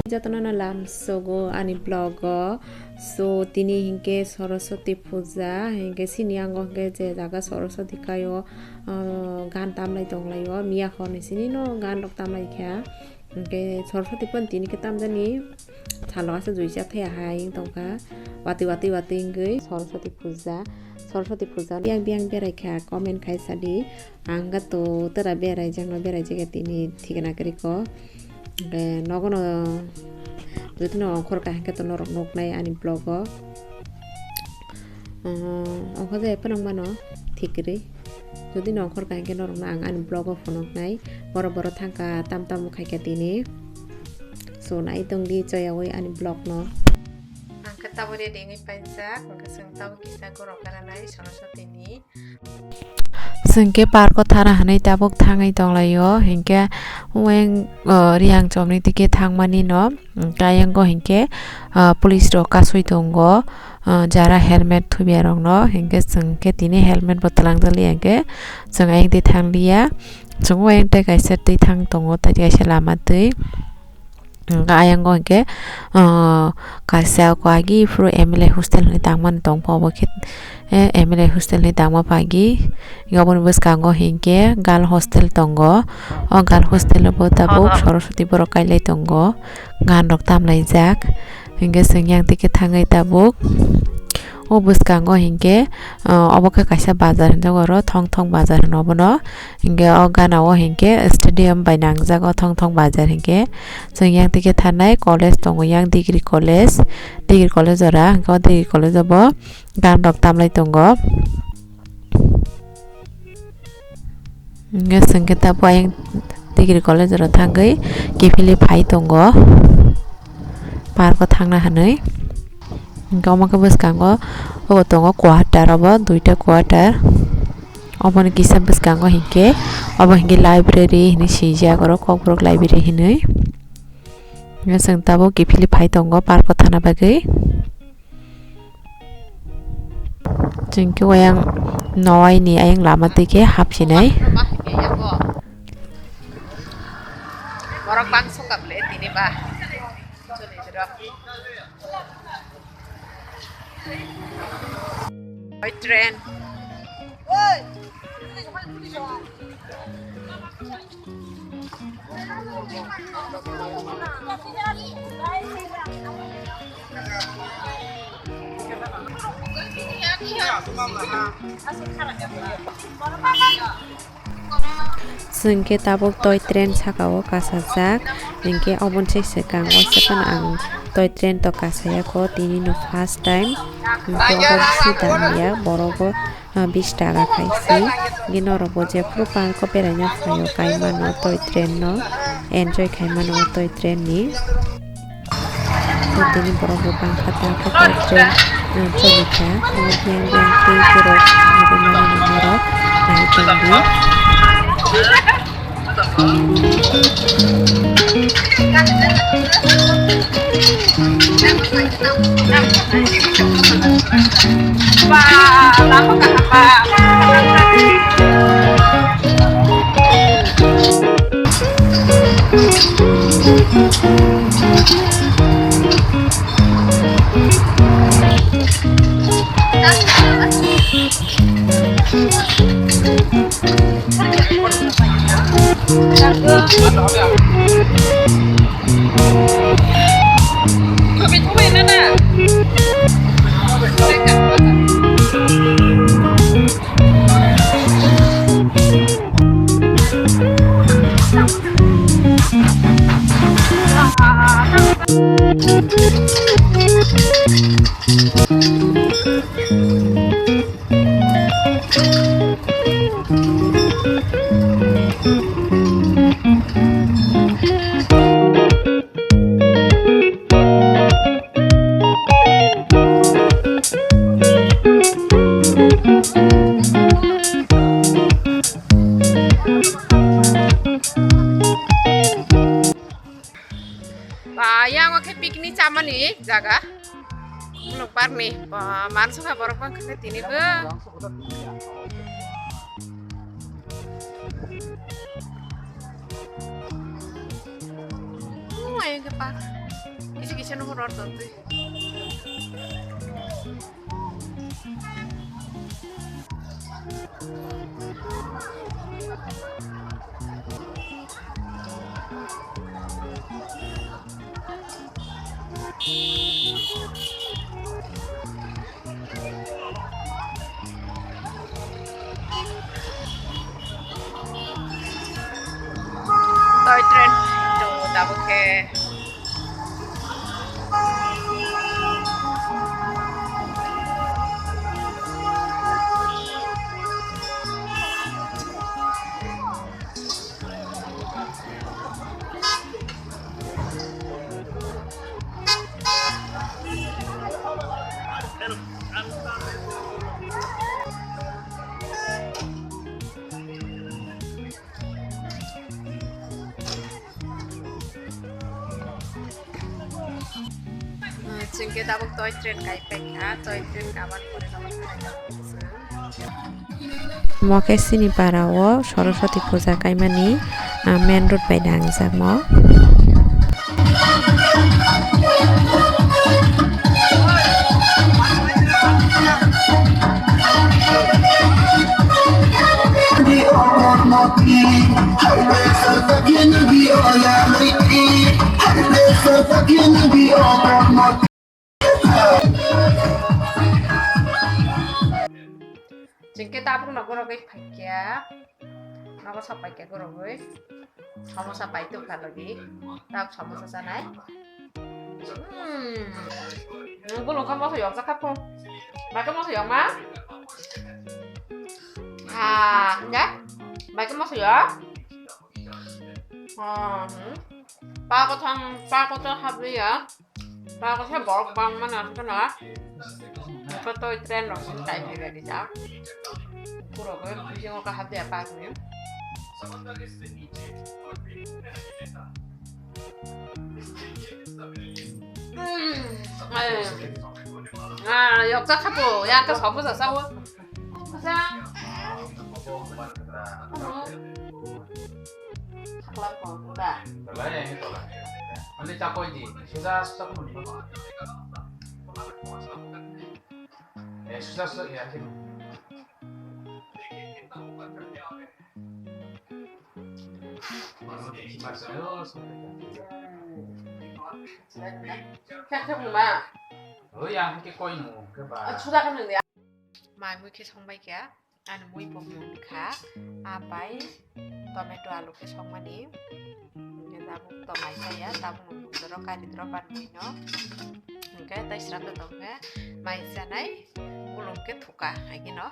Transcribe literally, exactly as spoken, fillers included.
Jotono no lamsogo ani vlog o. So, tini hinkhe Saraswati puja, hinkhe sini yango hinkhe je jaga Saraswati kaio, ah, gan tamlai tonglaio, miya horni sini no gan rok tamlai kha. Hinkhe Saraswati pon tini khe tamjani salo asa juisa thaya hai tongkha. Watwi, watwi, watwi wngwi Saraswati puja, Saraswati puja. Biyang, biyang berai kha, comment khai sadi. Ang gato tera berai jakno berai jaga tini thikna kwrwi ko. Hinkhe nogono jodi no ongkhor kaham khe to norok nuknai ani vlog o. Ah, ongkhor jaya phano mano thik kwrwi. Jodi no ongkhor kaham khe norokno ang ani vlog o phunuknai. Borok borok thangkha tam tam khai kha tini. So nai tongdi choyawi ani vlog no. Ang khe tabuk ready wngwi paijak, hwnkhe chwng tabuk kisa gorok beranai Saraswati ni. Chwng khe park o thana hwnwi tabuk thangwi tonglaio, hinkhe oyang, o, Rihang chomni tike thangmani no, hinkhe ayang o hinkhe, o, police rok kasui tongo, o, jara helmet thubya rokno, hinkhe chwng khe tini helmet bo twlangjakliya hinkhe chwng ayang twi thangliya, chwng oyang tei kaisa twi thang tongo, tei kaisa lama twi. Hwnkhe ayang o hinkhe, ah, kaisa ko agi phuru M L A hostel hinwi tangmani tongpha obo khe, eh, M L A hostel hinwi tangma pha agi. Hinkhe oboni bwskango hinkhe girl hostel tongo. O girl hostel o bo tabuk Saraswati borok kailai tongo. Gan rok tamlaijak. Hinkhe chwng yang twi khe thangwi tabuk. O bwskango hinkhe, ah, obo khe kaisa bazar hinjago oro, Thong Thong bazar hino obono. Hinkhe o gana o hinkhe stadium bai nangjak o Thong Thong bazar hinkhe. Chwng yang twi khe thanai college tongo, yang degree college, degree college ora, hinkhe o degree college o bo gan rok tamlai tongo. Hinkhe chwng khe tabuk ayang degree college oro thangwi kiphilwi phai tongo, park o thangna hwnwi. Hinkhe omo khe bwskango obo tongo quarter, obo duita quarter. Oboni kisa bwskango hinkhe obo hinkhe library hinwi swijak, oro Kokborok library hinwi. Hinkhe chwng tabuk kiphilwi phai tongo park o thana bagwi. Chwng khe oyang nowai ni ayang lama twi khe hapsinai. Borok bang songkha ble tini ba. Oi, train. Chwng khe tabuk toy train saka o kasajak, hinkhe oboni se swkang o se phano ang toy train to kasaya kho, tini no first time, hinkhe obo sida ya, borok bo, ah, bish taka khai se, hinkhe norok bo jephru park o beraina phaio, kai mano toy train no, enjoy khai mano o toy train ni. Tini borok bo bangkha, tangkha, tei train, ah, choli kha. Biyang biyang tei borok nugwi mano norok nai tongdi. Ba, yang oke picnic chamani jaga. Muluk park ni, ba, mansuka borok bang kene tini bo. Oh, ayo ke park. Seno ror tongtwi. Toy train tongo tabuk khe. Chwng khe tabuk toy train kai paikha, toy train kaban pore no. Omo khe chini para o Saraswati puja kaimani, ah, main road bai nangjakmo. Chwng khe tabuk no gorogwi phaikha, nogo sok paikha gorogwi, samosa pai tongkha logi, tabuk samosa chanai. Hmm. Bwlwng kha moso yokjak kha phung. Bai khe moso yokma? Ha, hwnjak? Bai khe moso yok? Oh, hmm. Pa kothom, pa kothom habriya. Pa kothom borok bang mana kono. Ko toy train rok sin tai ni ready ta. Puro ko bisingo ka habriya pa ko. Hmm. Ai. Ah, yokjak kha bo, ya ka samosa sao. Samosa. Sakla ko da. Tolai, tolai. Ani chakoi di. Suja, suja ko ni. Eh, suja, suja ya. Khe, khe, buma. Oi, ang khe koi no, khe ba. Suda khe nung ya. Mai mui khe song bai kha. Ani mui bo mui kha. Apai tomato alu khe song mani. Hingkhe tabuk to mai chaya, tabuk no mui doro kari doro ban mui no. Hingkhe tai sra to tong khe mai chanai. Ulung khe thuka, hai khe no.